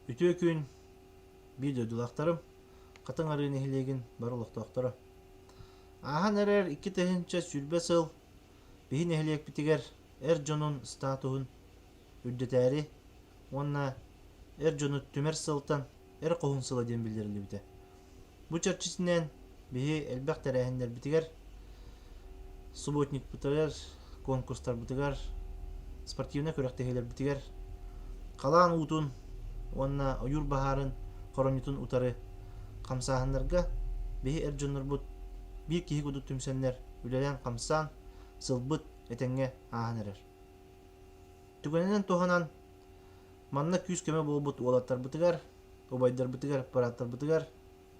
Үтүө күн, биир дойдулаахтарым, Хатыҥ Арыы нэһилиэгин бары олохтоохторо. Ааһан эрэр 2020 сыл биһи нэһилиэкпитигэр эр дьонун статуһун үрдэтээри уонна эр дьону түмэр сылтан Эр хоһуун сыла диэн биллэриллибитэ. Бу чэрчитинэн биһи элбэх тэрээһиннэрбитигэр, субботникпытыгар, конкурстарбытыгар, спортивнай күрэхтэһиилэрбитигэр халаан уутун уонна ойуур баһаарын хоромньутун утары хамсааһыннарга биһи эр дьоннорбут биир киһи курдук түмсэннэр үлэлээн-хамсаан сылбыт этэҥҥэ ааһан эрэр. Түгэнинэн туһанан Манна күүс-көмө буолбут уолаттарбытыгар, убайдарбытыгар, бырааттарбытыгар,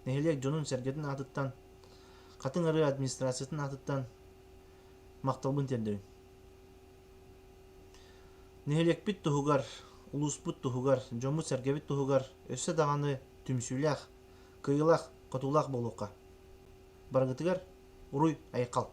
нэһилиэк дьонун-сэргэтин аатыттан, Хатыҥ Арыы администрациятын аатыттан махталбын тиэрдэбин. Нэһилиэкпит туһугар, улууспут туһугар, дьоммут-сэргэбит туһугар өссө даҕаны түмсүүлээх, кыайыылаах, хотуулаах буолуохха. Барыгытыгар уруй-айхал!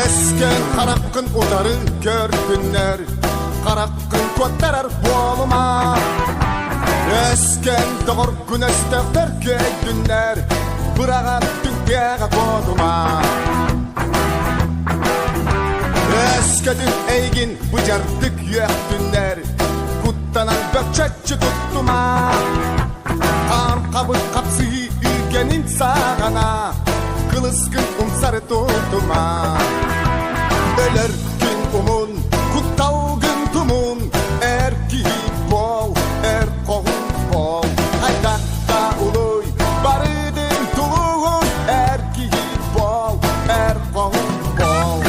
Өскөн хараххын утары көрдүннэр, хараххын куоттарар буолума. Өскөн доҕоргун өстөөхтөр көйдүннэр, быраҕан түҥкээҕэ куотума. Өскөтүн эйигин быдьардык үөхтүннэр, куттанан бөкчөччү туттума. Хаан хабыр хапсыһыы үүкэнин саҕана, кылыскын умсары тутума. Өлөр күн умун, кутталгын тумун, эр киһи буол, эр хоһун буол. Хайдах да улуй, барытын тулуһун, эр киһи буол, эр хоһун буол.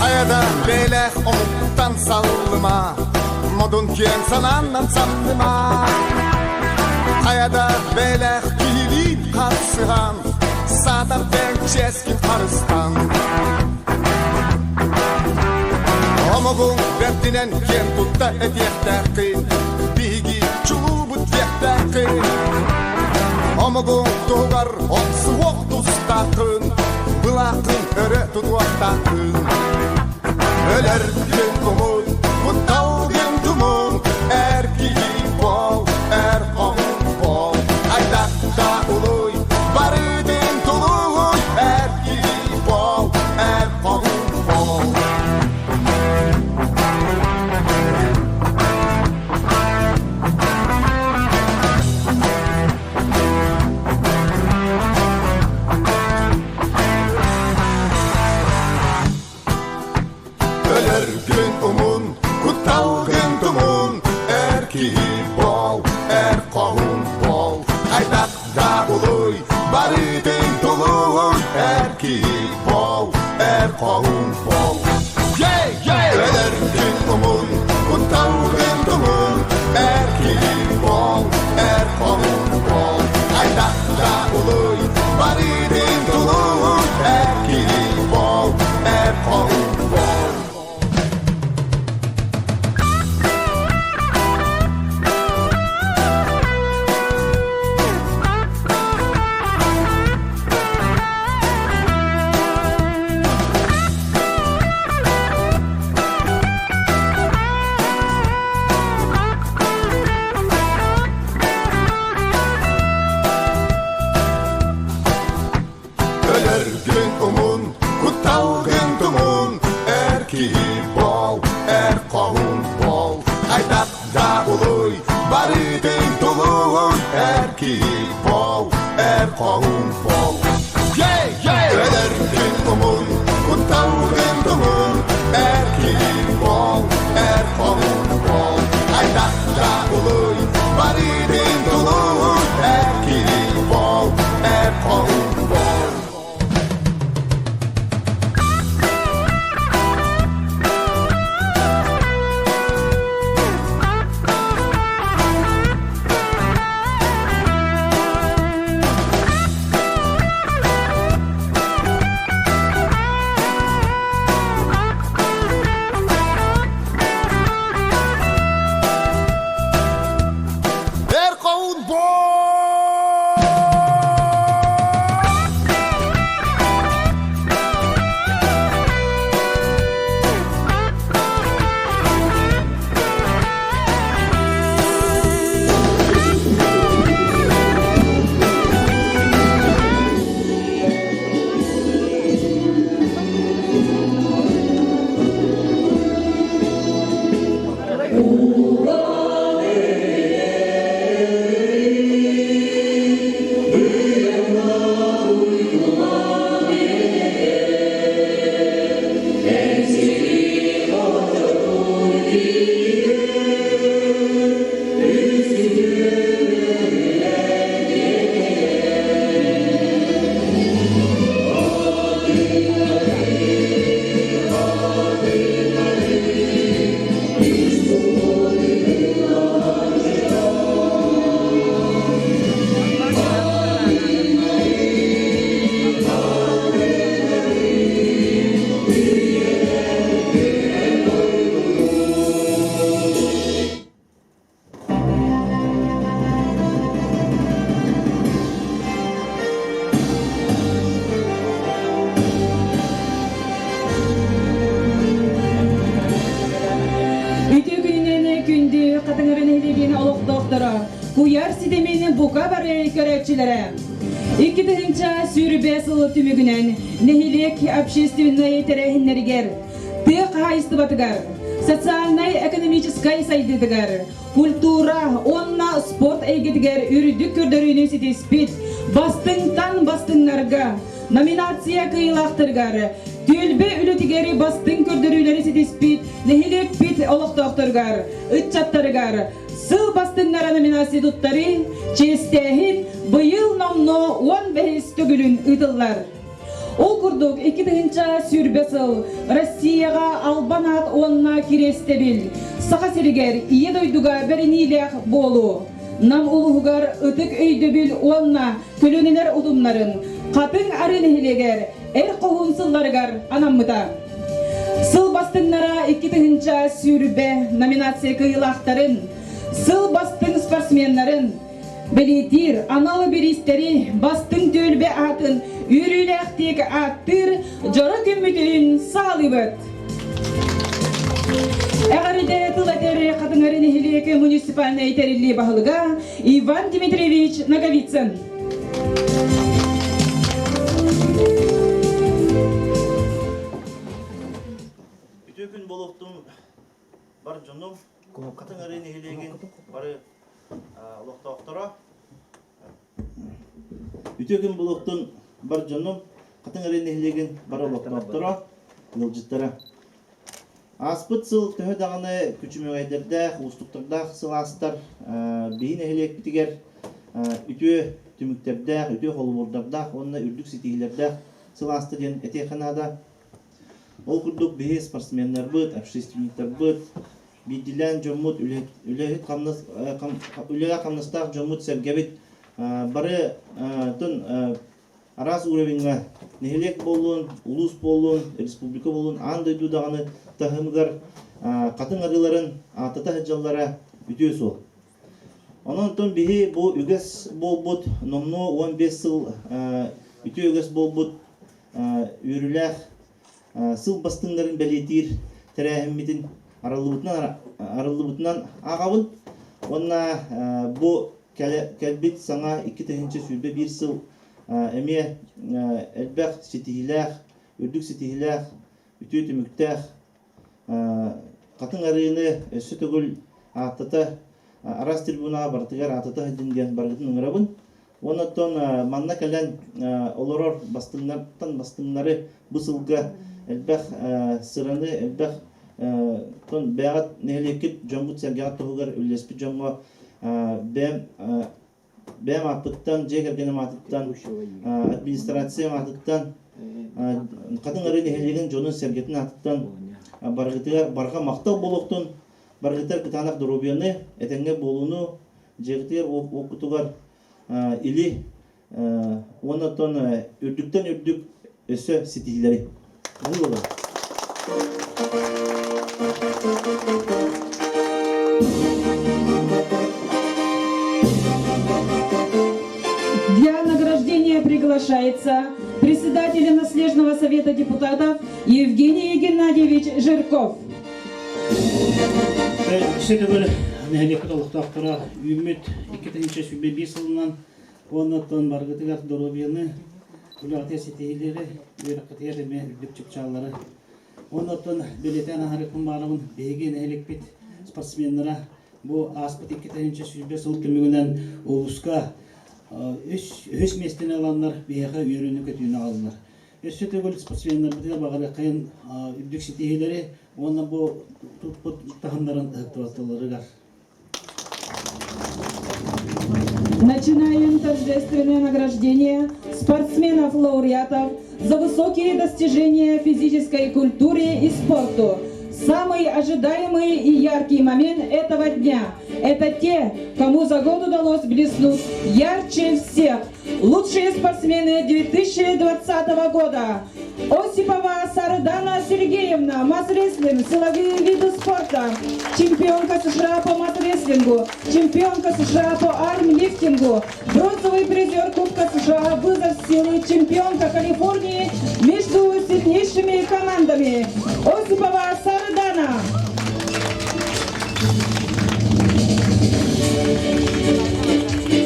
Хайада бээлээх омуктан саллыма, модун киэҥ санааннан самныма. Хайада бээлээх киһилиин харсыһан, саатар бэйэҥ чиэскин харыстан. Омогуҥ бэрдинэн киэн тутта этиэхтээххин, биһиги чулуубут диэхтээххин. Омогуҥ туһугар охсуһуох тустааххын, былааххын өрө тутуохтааххын. Өлөр күн куттал күн тумун, эр киһи буол, эр хоһун буол. Айдах да улуй, барытын тулуй, эр киһи буол, эр хоһун буол. Өлөргүн умун, кутталгын тумун, эр киһи буол, эр хоһун буол. Хайдах да улуй, барытын тулуй, эр киһи буол, эр хоһун буол. Өлөргүн умун, кутталгын тумун, эр киһи буол, эр хоһун буол. Хайдах да улуй, барытын тулуй, эр киһи буол, эр хоһун буол. хоһуун буол. Өлөргүн умун, кутталгын тумун, эр киһи буол, эр хоһуун буол. Хайдах да улуй, барытын тулуй, эр киһи буол, эр хоһуун буол. Эр хоһуун буол! Үтүө күнүнэн күндү Хатыҥыры нэһилиэгин олохтоохторо, куйаар ситимин бука бары көрөөччүлэрэ. 2025 сыл түмүгүнэн нэһилиэк общественнай тэрээһиннэригэр, тыа хаһаайыстыбатыгар, социальнай-экономическай сайдыытыгар, культура уонна спорт эйгэтигэр үрдүк көрдөрүүнү ситиспит бастыҥтан бастыҥнарга номинация кыайыылаахтарыгар түөлбэ үлэтигэр бастыҥ көрдөрүүлэри ситиспит нэһилиэкпит олохтоохторугар, ыччаттарыгар сыл бастыҥнара номинация туттарыы, чиэстээһин быйыл номнуо 15 төгүлүн ыытыллар. Ол курдук, 2020 сыл Россияҕа албан аат уонна кириэстэбил, Саха сиригэр Ийэ дойдуга бэриниилээх буолуу, Нам улууһугар ытык өйдөбүл уонна көлүөнэлэр утумнарын Хатыҥ Арыы нэһилиэгэр Эр хоһуун сылларыгар анаммыта. Сыл бастыҥнара 2020 номинация кыайыылаахтарын, сыл бастыҥ спортсменнарын, бэлиэтиир анал бириистэри бастыҥ түөлбэ аатын үөрүүлээхтик ааттыыр дьоро күммүтүн саҕалыыбыт. Эҕэрдэ тыл этэр Хатыҥары нэһилиэк муниципальнай тэриллии баһылыга Иван Дмитриевич Ноговицын. Үтүө күн буолуохтун бар дьонум, Хатыҥ Арыы нэһилиэгин бары олохтоохторо. Үтүө күн буолуохтун бар дьонум, Хатыҥ Арыы нэһилиэгин бары олохтоохторо, ыалдьыттара. Ааспыт сыл төһө даҕаны күчүмэҕэйдэрдээх, уустуктардаах сыл аастар, биһи нэһилиэкпитигэр үтүө түмүктэрдээх, үтүө холобурдардаах уонна үрдүк ситиһиилэрдээх сыл ааста диэн этиэххэ наада. Ол курдук биһи спортсменнарбыт, общественниктарбыт, биирдиилээн дьоммут, үлэһит хамнас, үлэҕэ хамнастаах дьоммут сэргэбит бары тын араас уровеньҥа нэһилиэк буоллун, улуус буоллун, республика буоллун, аан дойду даҕаны таһымыгар хатыҥ арыыларын ааттата сылдьаллара үтүө суол. Онон онтон биһи бу үгэс буолбут номнуо 15 сыл үтүө үгэс буолбут үөрүүлээх сыл бастыҥнарын бэлиэтиир тэрээһиммитин арыллыбытынан арыллыбытынан ааҕабын уонна бу кэлбит саҥа 2021 сыл эмиэ элбэх ситиһиилээх, үрдүк ситиһиилээх, үтүө түмүктээх Хатыҥ Арыыны өссө төгүл ааттата араас трибунаҕа барытыгар ааттата сылдьын диэн барыгытын ыҥырабын. Уонна оттон манна кэлэн олорор бастыҥнартан бастыҥнары бу сылга элбэх сыраны, элбэх бэйэҕит нэһилиэккит дьоҥҥут-сэргэҕит туһугар үлэлэспит дьоҥҥо бэйэм бэйэм ааппыттан, дьиэ кэргэним аатыттан, администрациям аатыттан, Хатыҥ Арыы нэһилиэгин дьонун-сэргэтин аатыттан барыгытыгар барҕа махтал буолуохтун, барыгытыгар кытаанах доруобуйаны, этэҥҥэ буолууну, дьиэҕитигэр уоккутугар или уонна оттон үрдүктэн үрдүк өссө ситиһиилэри. Для награждения приглашается председатель Наследного совета депутатов Евгений Геннадьевич Жирков. Өссө төгүл нэһилиэкпит олохтоохторо үүммүт 2021 сылынан уонна баргытыгар доруобуйаны, үлэҕитигэр ситиһиилэри, үөрэххитигэр эмиэ үрдүк чыпчааллары. Уонна оттон бэлиэтээн аһарыахпын баҕарабын, биһиги нэһилиэкпит спортсменнара бу ааспыт 2020 сыл түмүгүнэн улууска үһүс миэстэни ыланнар биһиэхэ үөрүүнү-көтүүнү аҕаллылар. Өссө төгүл спортсменнарбытыгар баҕарыаххайын үрдүк ситиһиилэри уонна бу туппут таһымнарын ыһыктыбатталарыгар. Начинаем торжественное награждение спортсменов-лауреатов за высокие достижения в физической культуре и спорту. Самый ожидаемый и яркий момент этого дня – это те, кому за год удалось блеснуть ярче всех. Лучшие спортсмены 2020 года. Осипова Сардана Сергеевна, мас-рестлинг, силовые виды спорта, чемпионка США по мас-рестлингу, чемпионка США по армлифтингу, бронзовый призер Кубка США «Вызов силы», чемпионка Калифорнии между сильнейшими командами. Осипова Сардана.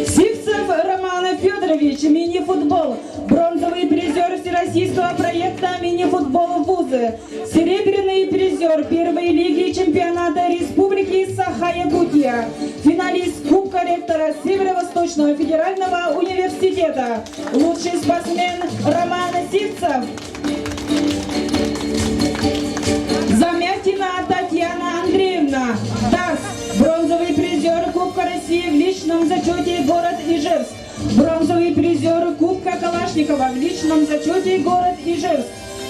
Сивцев Роман Федорович, мини-футбол, бронзовый призер всероссийского проекта «Мини-футбол вузы», серебряный призер первой лиги чемпионата Республики Саха-Якутия, финалист Кубка ректора Северо-Восточного федерального университета, лучший спортсмен Роман Сивцев. Замятина Татьяна Андреевна, ДАС, бронзовый призер Кубка России в личном зачете город Ижевск, бронзовый призер Кубка Калашникова в личном зачете город Ижевск,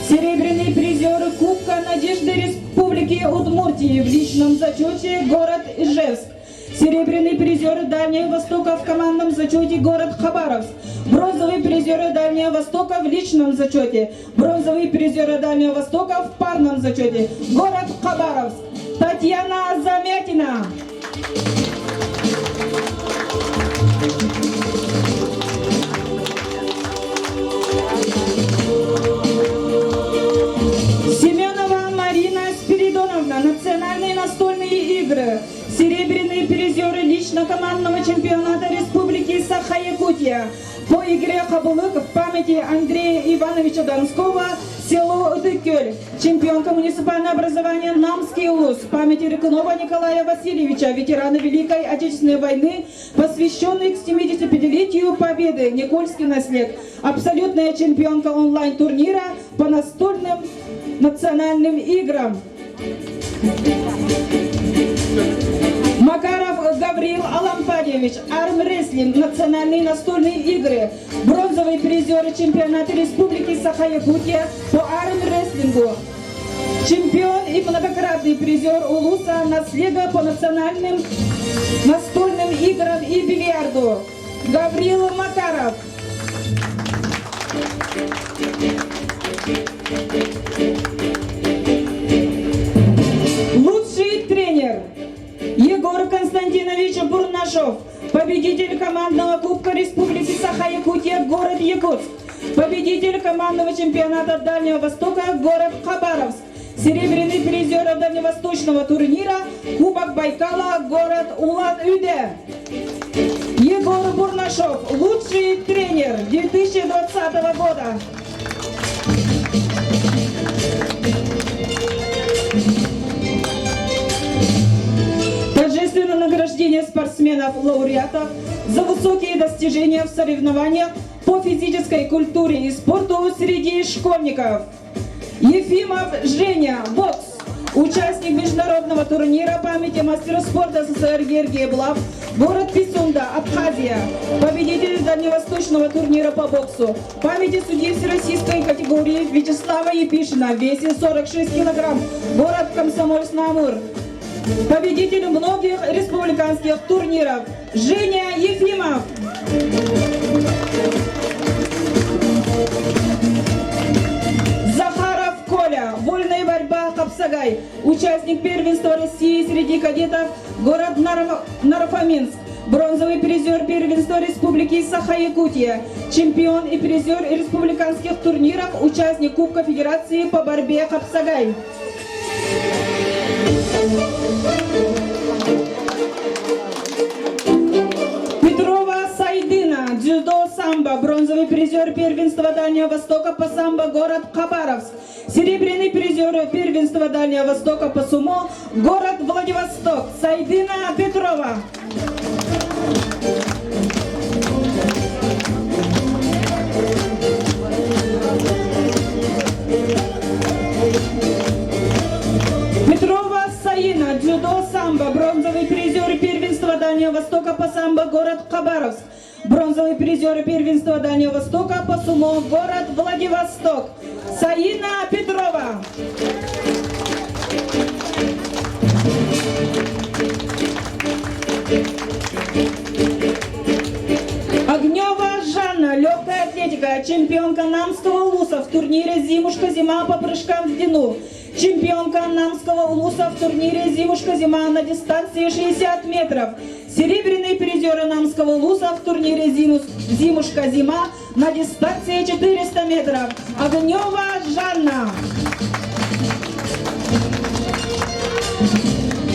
серебряный призер Кубка Надежды Республики Удмуртии в личном зачете город Ижевск, серебряный призер Дальнего Востока в командном зачете город Хабаровск, бронзовый призер Дальнего Востока в личном зачете, бронзовый призер Дальнего Востока в парном зачете, город Хабаровск, Татьяна Замятина. Семенова Марина Спиридоновна, национальные настольные игры, серебряные призеры лично командного чемпионата Республики Саха-Якутия по игре «Хабылык» в памяти Андрея Ивановича Донского, село Ыдыкель, чемпионка муниципального образования Намский улус в памяти Рыкунова Николая Васильевича, ветерана Великой Отечественной войны, посвященный к 75-летию Победы, Никольский наслед, абсолютная чемпионка онлайн-турнира по настольным национальным играм. Макаров Гаврил Алампадьевич, армрестлинг, национальные настольные игры, бронзовый призер чемпионата Республики Саха-Якутия по армрестлингу, чемпион и многократный призер Улуса наслега по национальным настольным играм и бильярду. Гаврил Макаров. Лучший тренер Егор Константинович Бурнашов, победитель командного кубка Республики Саха-Якутия, город Якутск, победитель командного чемпионата Дальнего Востока, город Хабаровск, серебряный призер Дальневосточного турнира Кубок Байкала, город Улан-Удэ. Егор Бурнашов, лучший тренер 2020 года. Торжественно. награждение спортсменов-лауреатов за высокие достижения в соревнованиях по физической культуре и спорту среди школьников. Ефимов Женя, бокс. Участник международного турнира памяти мастера спорта СССР Георгия Блав, город Писунда, Абхазия. Победитель дальневосточного турнира по боксу. Памяти судьи всероссийской категории Вячеслава Епишина в весе 46 килограмм, город Комсомольск-на-Амур. Победитель многих республиканских турниров Женя Ефимов. Захаров Коля, вольная борьба Хапсагай, участник первенства России среди кадетов, город Нарфаминск, бронзовый призер первенства Республики Саха-Якутия, чемпион и призер республиканских турниров, участник Кубка Федерации по борьбе Хапсагай. Петрова Сайдына, дзюдо самбо, бронзовый призер первенства Дальнего Востока по самбо, город Хабаровск. Серебряный призер первенства Дальнего Востока по сумо, город Владивосток. Сайдына Петрова. Петрова Саина, дзюдо самбо, бронзовый призер первенства Дальнего Востока по самбо, город Хабаровск. Бронзовый призер первенства Дальнего Востока по сумо, город Владивосток. Саина Петрова. Огнева Жанна, легкая атлетика, чемпионка Намского улуса в турнире «Зимушка-зима» по прыжкам в длину. Чемпионка Намского улуса в турнире «Зимушка-зима» на дистанции 60 метров. Серебряный призер Намского улуса в турнире «Зимушка-зима» на дистанции 400 метров. Огнева Жанна.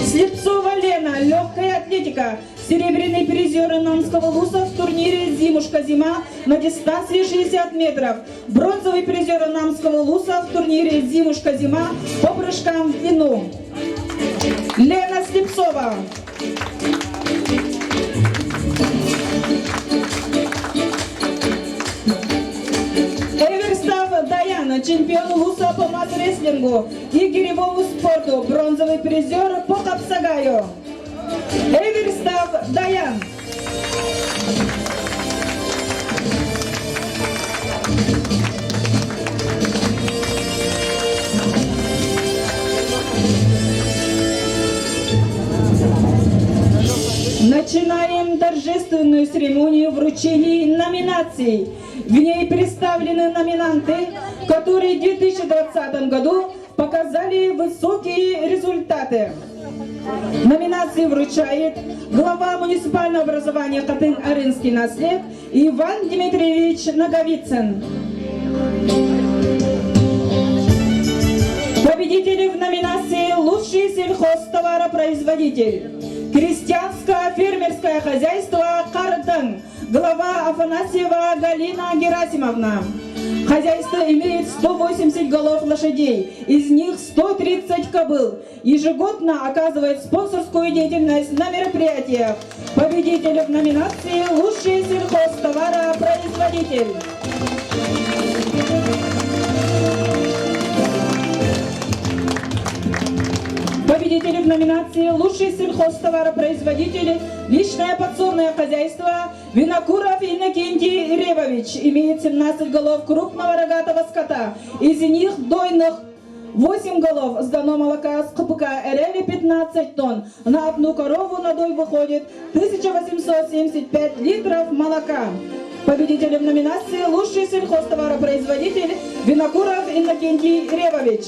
Слепцова Лена, легкая атлетика. Серебряный призер Намского улуса в турнире «Зимушка-зима» на дистанции 60 метров. Бронзовый призер Намского улуса в турнире «Зимушка-зима» по прыжкам в длину. Лена Слепцова. Эверстав Даяна, чемпион улуса по мас-рестлингу и гиревому спорту, бронзовый призер по Капсагаю. Эверстав Даян. Начинаем торжественную церемонию вручения номинаций. В ней представлены номинанты, которые в 2020 году показали высокие результаты. Номинации вручает глава муниципального образования Хатын-Арынский наслед Иван Дмитриевич Наговицын. Победители в номинации «Лучший сельхозтоваропроизводитель». Крестьянско-фермерское хозяйство «Картан». Глава Афанасьева Галина Герасимовна. Хозяйство имеет 180 голов лошадей, из них 130 кобыл. Ежегодно оказывает спонсорскую деятельность на мероприятиях. Победитель в номинации «Лучший сельхозтоваропроизводитель». Победители в номинации «Лучший сельхозтоваропроизводитель. Личное подсобное хозяйство» Винокуров Иннокентий Ревович имеет 17 голов крупного рогатого скота. Из них дойных 8 голов сдано молока с КПК РЛ 15 тонн. На одну корову на дой выходит 1875 литров молока. Победителем номинации «Лучший сельхозтоваропроизводитель» Винокуров Иннокентий Ревович.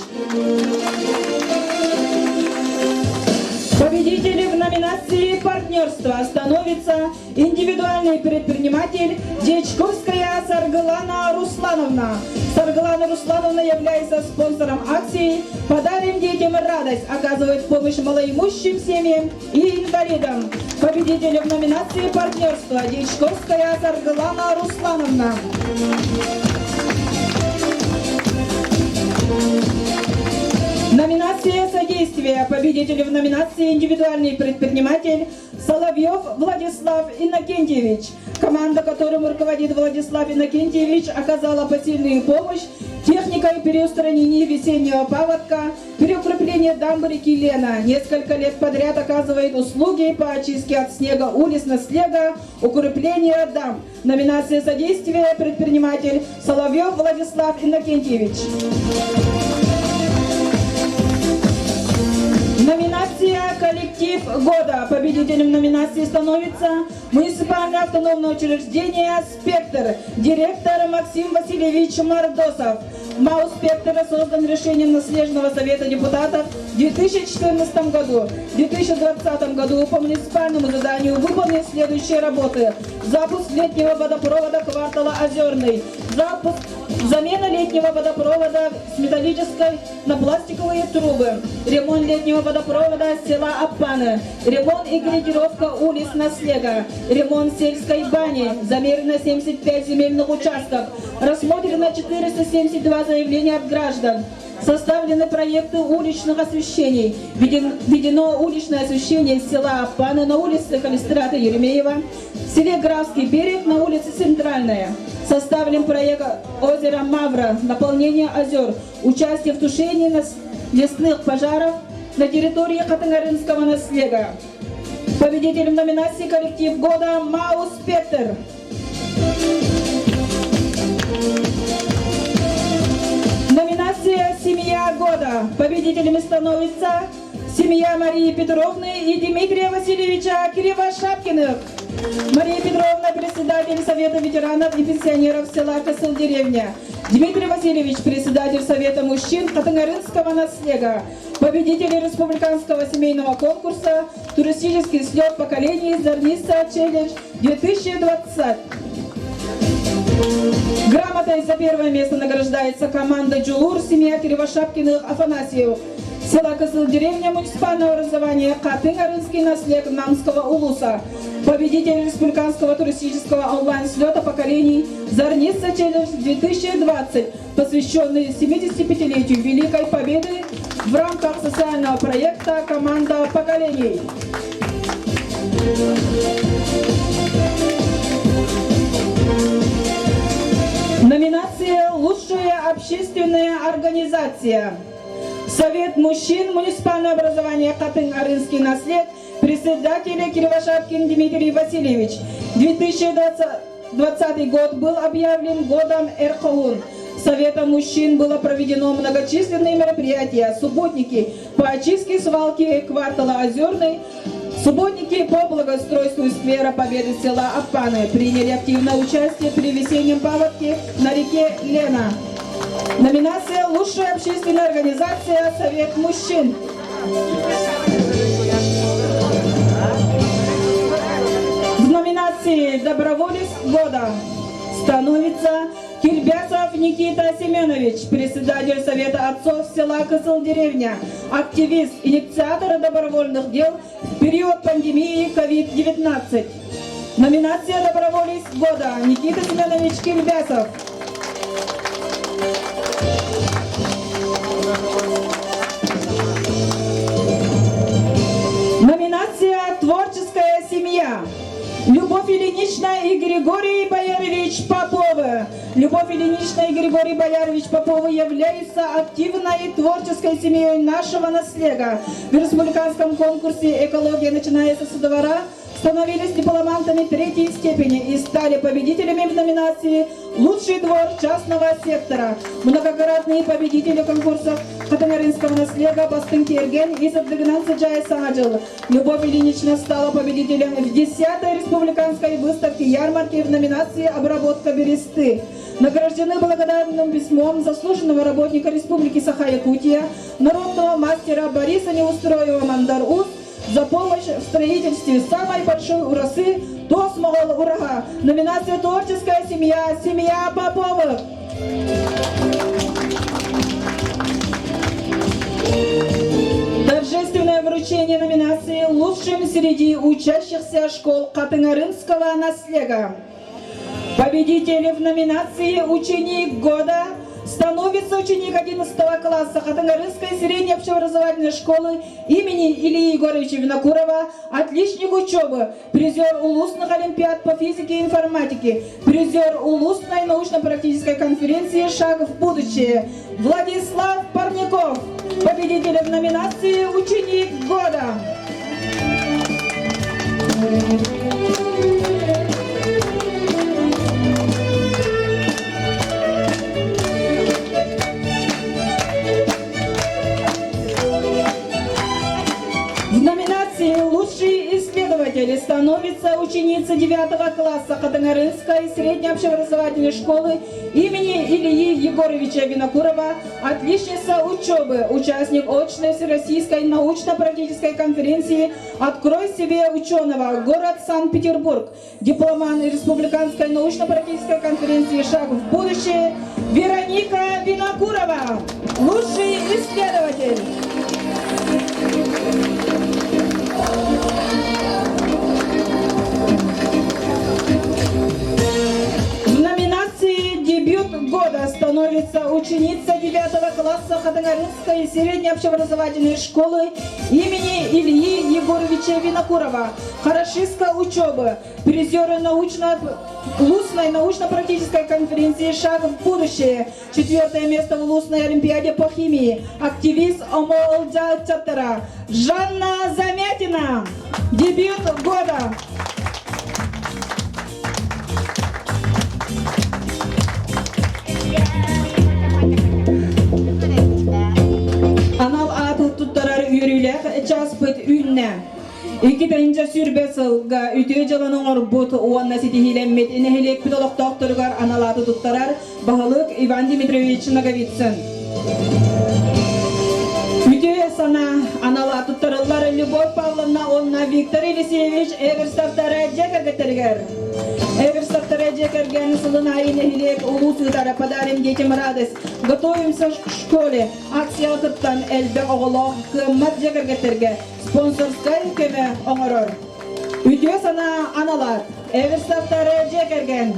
Победителем в номинации «Партнерство» становится индивидуальный предприниматель Дьячковская Саргылана Руслановна. Саргылана Руслановна является спонсором акции «Подарим детям радость», оказывает помощь малоимущим семьям и инвалидам. Победителем в номинации «Партнерство» Дьячковская Саргылана Руслановна. Номинация Номинация «Содействие». Победитель в номинации «Индивидуальный предприниматель» Соловьев Владислав Иннокентьевич. Команда, которым руководит Владислав Иннокентьевич, оказала посильную помощь техникой переустранения весеннего паводка, переукрепление дамбы реки Лена. Несколько лет подряд оказывает услуги по очистке от снега улиц наслега, укрепление дамб. Номинация «Содействие» предприниматель Соловьев Владислав Иннокентьевич. Номинация «Коллектив года». Победителем номинации становится муниципальное автономное учреждение «Спектр». Директор Максим Васильевич Мардосов. МАУ «Спектр» создан решением Наследного совета депутатов в 2014 году. В 2020 году по муниципальному заданию выполнены следующие работы. Запуск летнего водопровода квартала Озерный. Запуск Замена летнего водопровода с металлической на пластиковые трубы. Ремонт летнего водопровода села Аппаны. Ремонт и грейдировка улиц Наслега. Ремонт сельской бани. Замерено 75 земельных участков. Рассмотрено 472 заявления от граждан. Составлены проекты уличных освещений. Введено уличное освещение села Аппаны на улице Калистрата Еремеева, в селе Графский берег на улице Центральная. Составлен проект озера Мавра, наполнение озер, участие в тушении лесных пожаров на территории Хатынгарынского наслега. Победителем номинации «Коллектив года» МАУ «Спектр». Номинация «Семья года». Победителями становится семья Марии Петровны и Дмитрия Васильевича Кривошапкиных. Мария Петровна, председатель Совета ветеранов и пенсионеров села Косыл-деревня. Дмитрий Васильевич, председатель Совета мужчин Хатынгарынского наслега. Победители республиканского семейного конкурса «Туристический слет поколений Зарница Челлендж 2020». Грамотой за первое место награждается команда «Джулур» семья Кривошапкиных Афанасьевых. Села Косыл-деревня муниципального образования Хатын-Арынский наслег Намского улуса. Победитель республиканского туристического онлайн-слета поколений «Зарница Челлендж 2020», посвященный 75-летию Великой Победы в рамках социального проекта «Команда поколений». Номинация «Лучшая общественная организация». Совет мужчин муниципального образования Хатын-Арынский наслед, председатель Кривошапкин Дмитрий Васильевич. 2020 год был объявлен годом Эр хоһуун. Советом мужчин было проведено многочисленные мероприятия, субботники по очистке свалки квартала Озерный, субботники по благоустройству сквера Победы села Аппаны приняли активное участие при весеннем паводке на реке Лена. Номинация «Лучшая общественная организация Совет мужчин». В номинации «Доброволец года» становится Кильбясов Никита Семенович, председатель Совета отцов села Кысыл-деревня, активист, инициатор добровольных дел в период пандемии COVID-19. Номинация «Доброволец года» Никита Семенович Кильбясов. Номинация «Творческая семья». Любовь Ильинична и Григорий Боярович Поповы. Любовь Ильинична и Григорий Боярович Поповы являются активной и творческой семьей нашего наслега. В республиканском конкурсе «Экология начинается со двора» становились дипломантами третьей степени и стали победителями в номинации «Лучший двор частного сектора». Многократные победители конкурсов Хатынарынского наслега Бастыҥ тиэргэн и Сырдыгынан сыдьаайар Саҥа дьыл. Любовь Ильинична стала победителем в 10-й республиканской выставке ярмарки в номинации «Обработка бересты». Награждены благодарным письмом заслуженного работника Республики Саха-Якутия, народного мастера Бориса Неустроева Мандар Уус за помощь в строительстве самой большой урасы Туос Моҕол Ураһа. Номинация «Творческая семья», семья Поповых. Торжественное вручение номинации «Лучшим среди учащихся школ Хатыҥ-Арыынского наслега». Победители в номинации «Ученик года» становится ученик 11 класса Хатангарынской средней общеобразовательной школы имени Ильи Егоровича Винокурова, отличник учебы, призер улусных олимпиад по физике и информатике, призер улусной научно-практической конференции «Шаг в будущее» Владислав Парников, победитель в номинации «Ученик года». В номинации «Лучший исследователь» становится ученица 9 класса Хатангарынской средней общеобразовательной школы имени Ильи Егоровича Винокурова, отличница учебы, участник очной всероссийской научно-практической конференции «Открой себе ученого», город Санкт-Петербург, дипломант Республиканской научно-практической конференции «Шаг в будущее» Вероника Винокурова, лучший исследователь. В номинации «Дебют года» становится ученица 9 класса Хатангарынской средней общеобразовательной школы имени Ильи Егоровича Винокурова, хорошистка учебы, призеры научно Лусной научно-практической конференции «Шаг в будущее», четвертое место в Лусной олимпиаде по химии, активист ОМО Чаттара Жанна Замятина, дебют года. Анал аат туттарар үөрүүлээх чааспыт үүннэ. Икки сүрбэ сылга үтүө дьыланы оҥорбут уонна ситиһиилэммит нэһилиэкпит олохтоохторугар анал ааты туттарар баһылык Иван Дмитриевич Ноговицын. Үтүө санаа анал ааты туттарыллар Любовь Павловна уонна Виктор Елисеевич Эверстовтара дьиэ кэргэттэригэр. Эверстовтара дьиэ кэргэн сылын аайы нэһилиэк улуус ыытара «Подарим детям радость. Готовимся к школе» акцияҕа кыттан элбэх оҕолоох кыаммат дьиэ кэргэттэргэ спонсорскай көмө оҥорор. Үтүө санаа аналаат, Эверстовтары дьиэ кэргэн.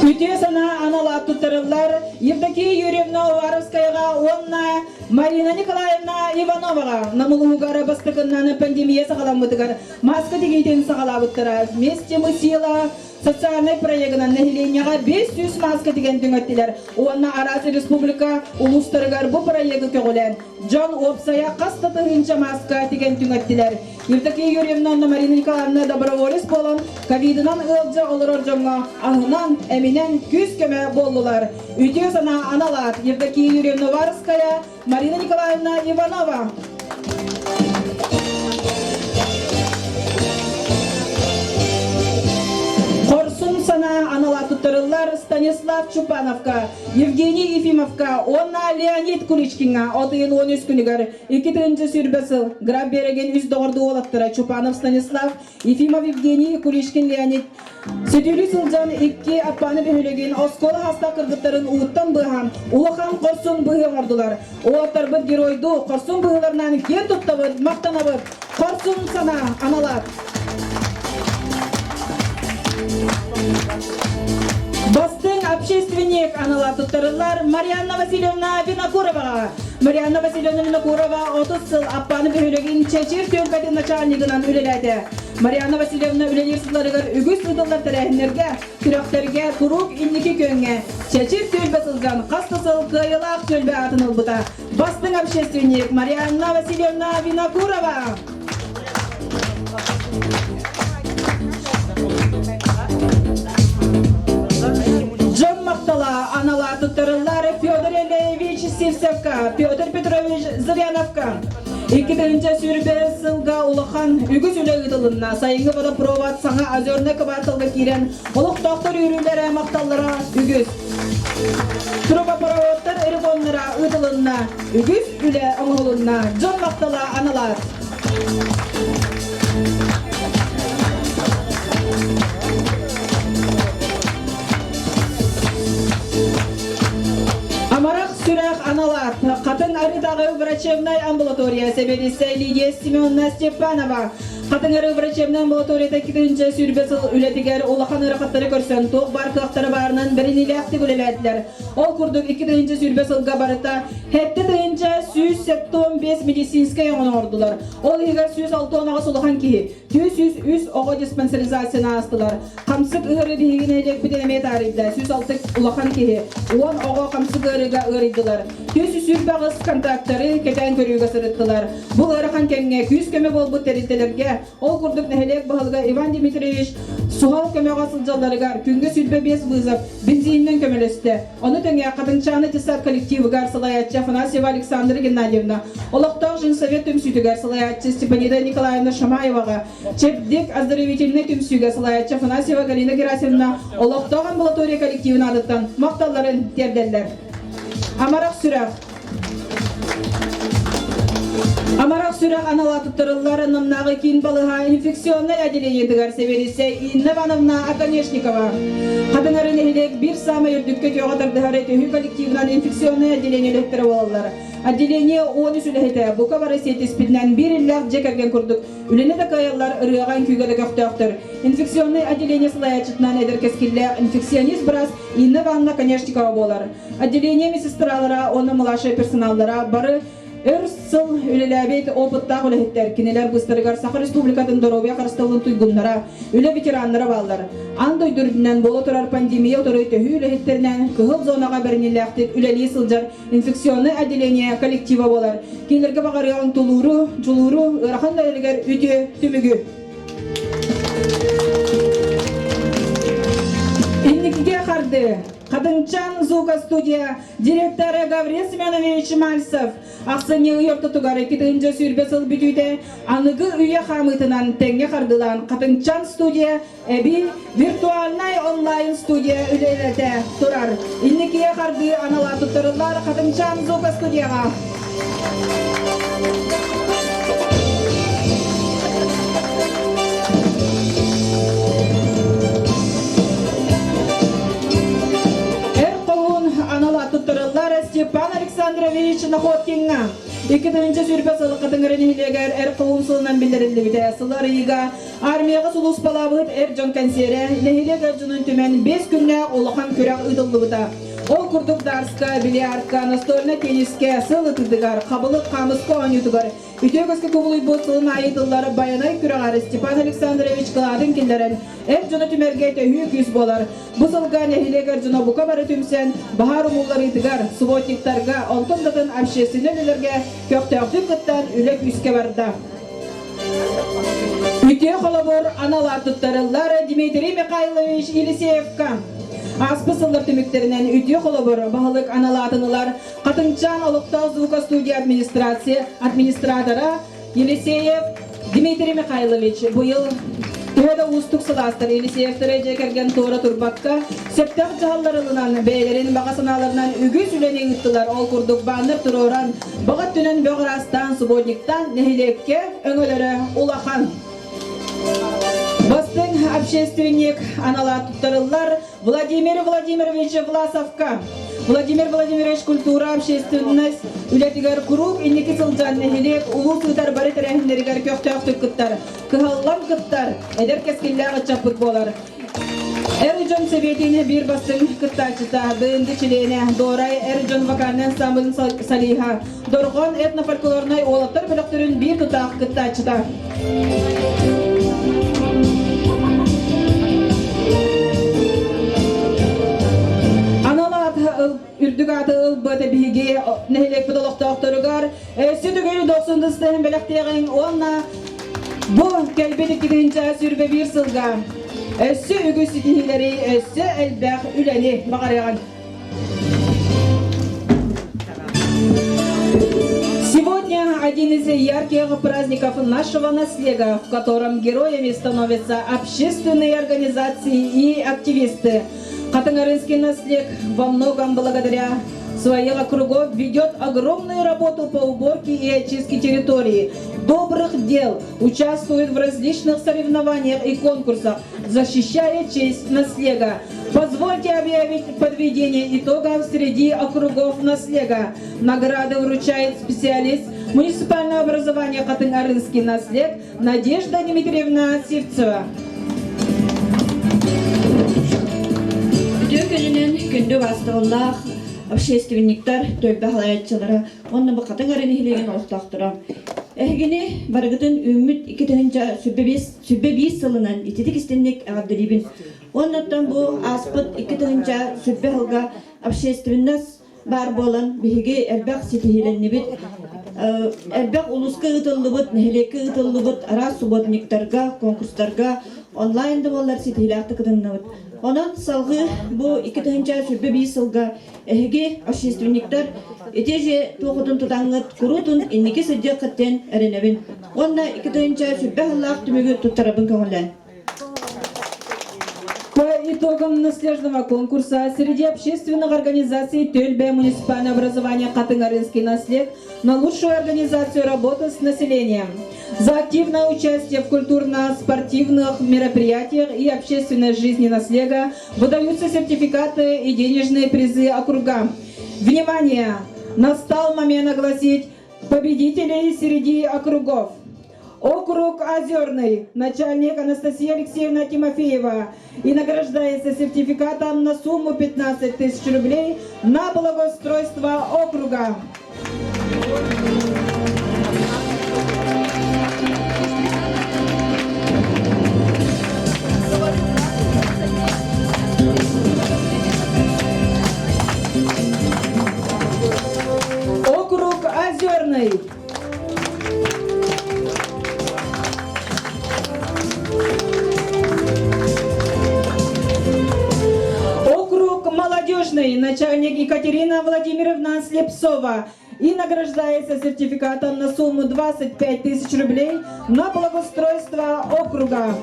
Үтүө санаа аналаат туттарыллар Евдокия Юрьевна Уваровскаяҕа уонна Марина Николаевна Ивановаҕа Намылуһугар бастакыннан пандемия саҕаламмытыгар маска тигиитин саҕалаабыттара. Вместе мы сила социальнай проегынан нэһилиэнньэҕэ 500 мааска тигэн түҥэттилэр уонна араас республика улуустарыгар бу проегы көҕүлээн дьон уопсайа хас да тыһыынча мааска тигэн түҥэттилэр. Евдокия Юрьевна уонна Марина Николаевна доброволец буолан ковидынан ыалдьа олорор дьоҥҥо аһынан, эминэн күүс-көмө буоллулар. Үтүө санаа анал аат Евдокия Юрьевна Варская, Марина Николаевна Иванова. Хорсун санаа анала туттарыллар Станислав Чупановка, Евгений Ефимовка уонна Леонид Куличкиҥҥа от ыйын 13 күнүгэр 2 сүүрбэ сыл Граб берегин үс доҕордуу уолаттара Чупанов Станислав, Ефимов Евгений, Куличкин Леонид Сөтүөлүү сылдьан икки Аппааны бөһүөлэгин оскуола хаста кыргыттарын ууттан быыһаан улахан хорсун быһыы оҥордулар. Уолаттарбыт геройдуу хорсун быһыыларынан киэн туттабыт, махтанабыт. Хорсун санаа аналаат. Бастыҥ общественник анала туттарыллар Марианна Васильевна Винокуроваҕа. Марианна Васильевна Винокурова 30 сыл Аппааны бөһүөлэгин Чэчир түөлбэтин начальнигынан үлэлээтэ. Марианна Васильевна үлэлиир сылларыгар үгүс ыытыллар тэрээһиннэргэ, күрэхтэргэ куруук инники күөҥҥэ Чэчир түөлбэ сылдьан хас да сыл кыайыылаах түөлбэ аатын ылбыта. Бастыҥ общественник Марианна Васильевна Винокурова. Дьон махтала анала туттарыллар Федор Елеевич Сивцевка, Петр Петрович Зыряновка. 2000 сылга улахан үгүс үлэ ыытылынна. Сайыҥҥы водопровод саҥа озерный кыбаарталга киирэн, олохтоохтор үөрүүлэрэ, махталлара үгүс. Трубопроводтар ремоннара ыытылынна, үгүс үлэ оҥоһулунна. Дьон махтала аналаат. Амарах сүрэх аналаат. Хатын Арыдаҕы врачебнай амбулатория сэбиэдиссэй Лидия Семеновна Степанова. Хатыҥ-Арыы врачебнай амбулаторията 2 сүүрбэ сыл үлэтигэр улахан ыарахаттары көрсөн туох баар кыахтара баарынан бэриниилээхтик үлэлээтилэр. Ол курдук 2 сүүрбэ сылга барыта 7 175 медицинскэй өҥөнү оҥордулар. Ол иһигэр 168 улахан киһи, 203 оҕо диспансеризацияны аастылар. Хамсык ыарыы биһиги нэһилиэкпитин эмиэ таарыйда. 106 улахан киһи, 10 оҕо хамсык ыарыыга ыарыйдылар. 228 контактары кэтээн көрүүгэ сырыттылар. Бу ыарахан кэмҥэ күүс-көмө буолбут тэрилтэлэргэ, ол курдук нэһилиэк баһылыга Иван Дмитриевич суһал көмөҕө сылдьалларыгар күҥҥэ 25 вызов бензининэн көмөлөстө. Ону тэҥэ Хатыҥчааны детсад коллективыгар салайааччы Афанасьева Александра Геннадьевна, олохтоох женсовет түмсүүтүгэр салайааччы Степанида Николаевна Шамаеваҕа, Чэбдик оздоровительнай түмсүүгэ салайааччы Афанасьева Галина Герасимовна олохтоох амбулатория коллективын аатыттан махталларын тиэрдэллэр. Амарах сүрэх. Амарах сүрэх анала туттарыллар Намнааҕы киин балыыһа инфекционнай отделениетыгар сэбиэдиссэй Инна Ивановна Оконешникова. Хатыҥ-Арыы нэһилиэк биир саамай үрдүккэ үтүөҕэ тардыһар төһүү коллективынан инфекционнай отделение үлэһиттэрэ буолаллар. Отделение 13 үлэһитэ бука бары сиэтиспитинэн биир иллээх дьиэ кэргэн курдук үлэни да кыайаллар, ырыаҕа үҥкүүгэ да көхтөөхтөр. Инфекционнай отделение салайааччытынан эдэр кэскиллээх инфекционист быраас Инна Ивановна Оконешникова буолар. Отделение медсестралара уонна младшай персоналлара бары өр сыл үлэлээбит опыттаах үлэһиттэр. Кинилэр быстарыгар Саха Республикатын доруобуйа харыстабылын туйгуннара, үлэ ветераннара бааллар. Аан дойду үрдүнэн буола турар пандемия утары төһүү үлэһиттэринэн кыһыл зонаҕа бэриниилээхтик үлэлии сылдьар инфекционнай отделение коллектива буолар. Кинилэргэ баҕарыаҕыҥ тулууру, дьулууру, ыарахан үлэлэригэр үтүө түмүгү. Инникигэ харды. Хатыҥчан звукостудия директора Гаврил Семенович Мальцев ахсынньы ый ортотугар 2020 сыл бүтүүтэ аныгы үйэ хаамыытынан тэҥҥэ хардылаан Хатыҥчан студия эбии виртуальнай онлайн студия үлэлэтэ турар. Инникигэ хардыы анала туттарыллар Хатыҥчан звукостудияҕа. Эр хоһуун анал туттарыллар Степан Александрович Находкиҥҥа. 2020 сыл Хатыҥыры нэһилиэгэр эр хоһуун сылынан биллэриллибитэ. Сыл арыйыыга армияҕа сулууспалаабыт эр дьон кэнсиэрэ нэһилиэк эр дьонун түмэн 5 күннээх улахан күрэх ыытыллыбыта. Ол курдук дартска, бильярдка, настольнай теннискэ, сыл ытыытыгар, хабылык, хаамыска оонньуутугар үтүө көскө кубулуйбут сылын аайы ыытыллар Байанай күрэҕэр Степан Александрович кылаатын киллэрэн, эр дьону түмэргэ төһүү күүс буолар. Бу сылга нэһилиэк эр дьоно бука бары түмсэн, баһаар умулларыытыгар, субботниктарга, онтон да атын общественнай үлэлэргэ көхтөөхтүк кыттан үлэ күүскэ барда. Үтүө холобур анал аат туттарыллар Дмитрий Михайлович Елисеевка. Ааспыт сыллар түмүктэринэн үтүө холобур баһылык анал аатын ылар Хатыҥчаан олохтоох звукостудия администрация администратора Елисеев Дмитрий Михайлович быйыл төһө да уустук сылаастар Елисеевтэрэ дьиэ кэргэн туора турбакка сөптөөх дьаһаллар ылынан бэйэлэрин баҕа санааларынан үгүс үлэни ыыттылар. Ол курдук баннер туруоран, баҕа өттүнэн бөх ыраастаан, субботниктаан нэһилиэккэ өҥөлөрө улахан. Бастыҥ общественник анала туттарыллар Владимир Владимирович Власовка. Владимир Владимирович культура, общественность үлэтигэр куруук инники сылдьан нэһилиэк улуус ыытар бары тэрээһиннэригэр көхтөөхтүк кыттар, кыһаллан кыттар, эдэр кэскиллээх ыччаппыт буолар. Эр дьон сэбиэтин биир бастыҥ кыттааччыта, ДНД чилиэнэ, Дуорай эр дьон вокальнай ансамблын солиһа, Дорҕоон этнофольклорнай уолаттар бөлөхтөрүн биир тутаах кыттааччыта. Анал аат үрдүк ааты ылбыт биһиги нэһилиэкпит олохтоохторугар өссө төгүл дохсун ыстаһын бэлэхтиэҕиҥ уонна бу кэлбит 2021 сылга өссө үгүс ситиһиилэри, өссө элбэх үлэни баҕарыаҕыҥ. Сегодня один из ярких праздников нашего наслега, в котором героями становятся общественные организации и активисты. Хатыҥ-Арыынский наслег во многом благодаря своих округов ведет огромную работу по уборке и очистке территории, добрых дел, участвует в различных соревнованиях и конкурсах, защищая честь наслега. Позвольте объявить подведение итогов среди округов наслега. Награды вручает специалист муниципального образования Хатын-Арынский наслег Надежда Дмитриевна Сивцева. Үтүө күнүнэн күндү убаастабыллаах общественниктар, түөлбэ салайааччылара уонна бу Хатыҥ Арын нэһилиэгин олохтоохторо. Эһигини барыгытын үүммүт 2021 сылынан ититик истинник эҕэрдэлиибин. Уоннаттан бу ааспыт 2021 сылга общественность баар буолан биһиги элбэх ситиһиилэннибит. Элбэх улууска ыытыллыбыт, нэһилиэккэ ыытыллыбыт араас субботниктарга, конкурстарга онлайн да буоллар ситиһиилээхтик кытынныбыт. Онон салгыы бу 2021 сылга эһиги общественниктар ити же туохутун тутаҥҥыт куруутун инники сылдьыаххыт диэн эрэнэбин. Уонна 2021 сыллаах түмүгү туттарабын көҥүллээн. По итогам наследного конкурса среди общественных организаций Тельбе муниципальное образование Хатынгарынский наслед на лучшую организацию работы с населением. За активное участие в культурно-спортивных мероприятиях и общественной жизни наслега выдаются сертификаты и денежные призы округам. Внимание! Настал момент огласить победителей среди округов. Округ Озерный, начальник Анастасия Алексеевна Тимофеева и награждается сертификатом на сумму 15 тысяч рублей на благоустройство округа. Округ Озерный. Округ Молодежный, начальник Екатерина Владимировна Слепцова и награждается сертификатом на сумму 25 тысяч рублей на благоустройство округа.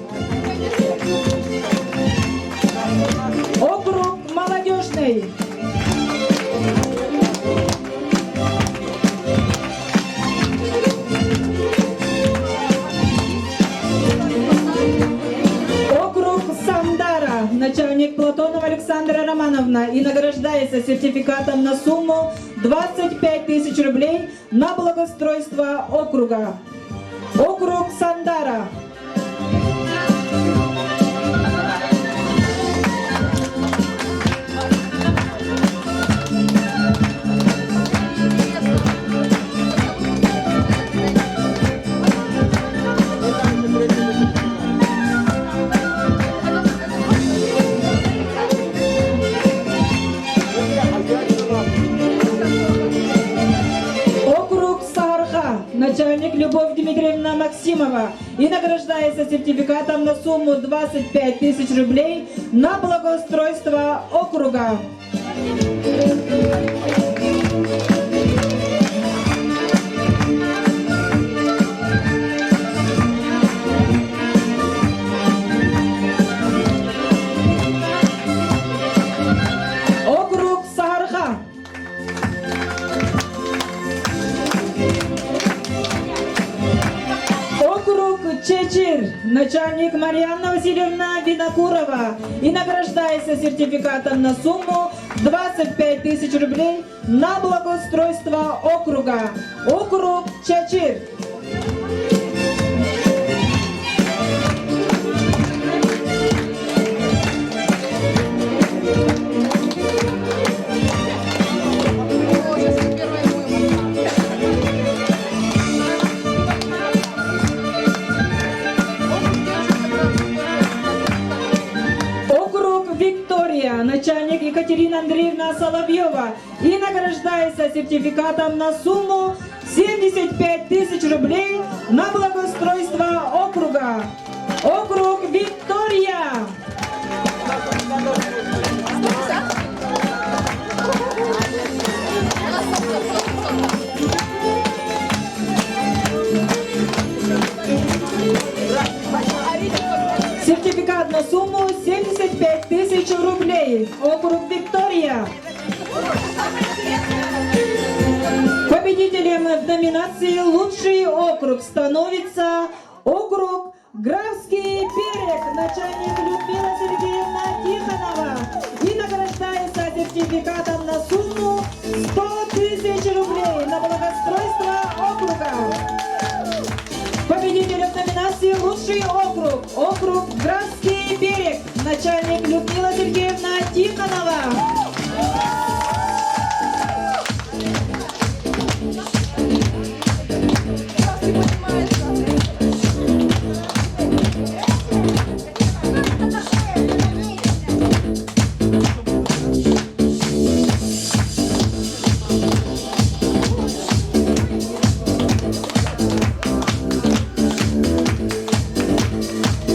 Округ Молодежный. Округ Сандара, начальник Платонова Александра Романовна и награждается сертификатом на сумму 25 тысяч рублей на благоустройство округа. Округ Сандара. Округ Саарха, начальник Любовь Дмитриевна Максимова и награждается сертификатом на сумму 25 тысяч рублей на благоустройство округа. Округ Саарха. Округ Чечир, начальник Марьяна Васильевна Винокурова и награждается сертификатом на сумму 25 тысяч рублей на благоустройство округа. Округ Чачир. Округ Виктория, начальник Екатерина Андреевна Соловьева и награждается сертификатом на сумму 75 тысяч рублей на благоустройство округа. Округ Виктория! Сертификат на сумму 75 тысяч рублей. Округ Виктория. номинации «Лучший округ» становится округ Графский берег, начальник Людмила Сергеевна Тихонова. И награждается сертификатом на сумму 100 тысяч рублей на благоустройство округа. Победителем номинации «Лучший округ» округ Графский берег, начальник Людмила Сергеевна Тихонова.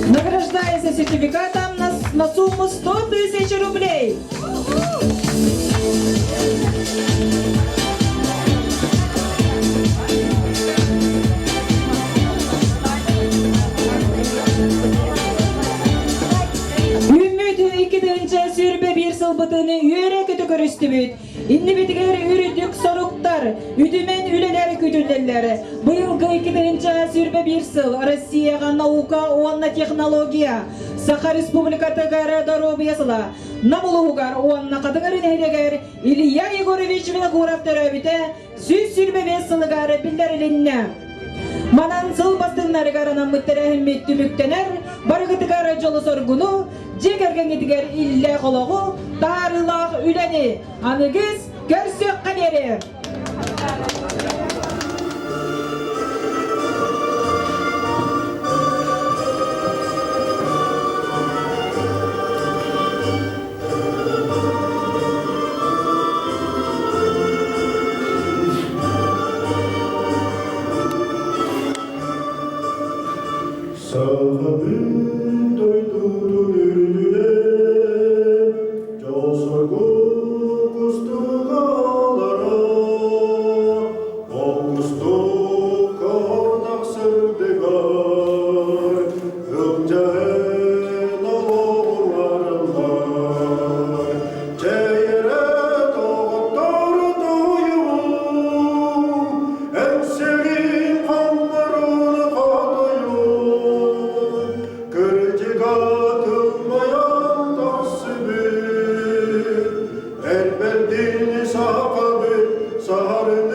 Награждается сертификатом на сумму 100 тысяч рублей. Үүммүт 2021 сылбытын үөрэ-көтө көрүстүбүт. Иннибитигэр үрдүк соруктар, үтүмэн үлэлэр күүтэллэр. Быйылгы 2021 сыл Россияҕа наука уонна технология, Саха Республикатыгар доруобуйа сыла, Нам улууһугар уонна Хатыҥ Арыы нэһилиэгэр Илья Егорович Винокуров төрөөбүтэ 125 сылыгар биллэрилиннэ. Манан сыл бастыҥнарыгар анаммыт тэрээһиммит түмүктэнэр, барыгытыгар дьолу-соргуну, дьиэ кэргэҥҥитигэр иллээх олоҕу, таһаарыылаах үлэни аныгыс көрсүөххэ диэри! Сахабыт дойдутун үрдүнэн дьол-соргу кустугалара, ол кустук ордох сырдыгар ылдьаһын олоҕурараллар. Чэйэрэ доҕоттор туйугум, Эҥсэгин хоннорун хотойум, Кырдьыга тылбайан тахсыбыт, Элбэрдин сахабыт саһарыҥ.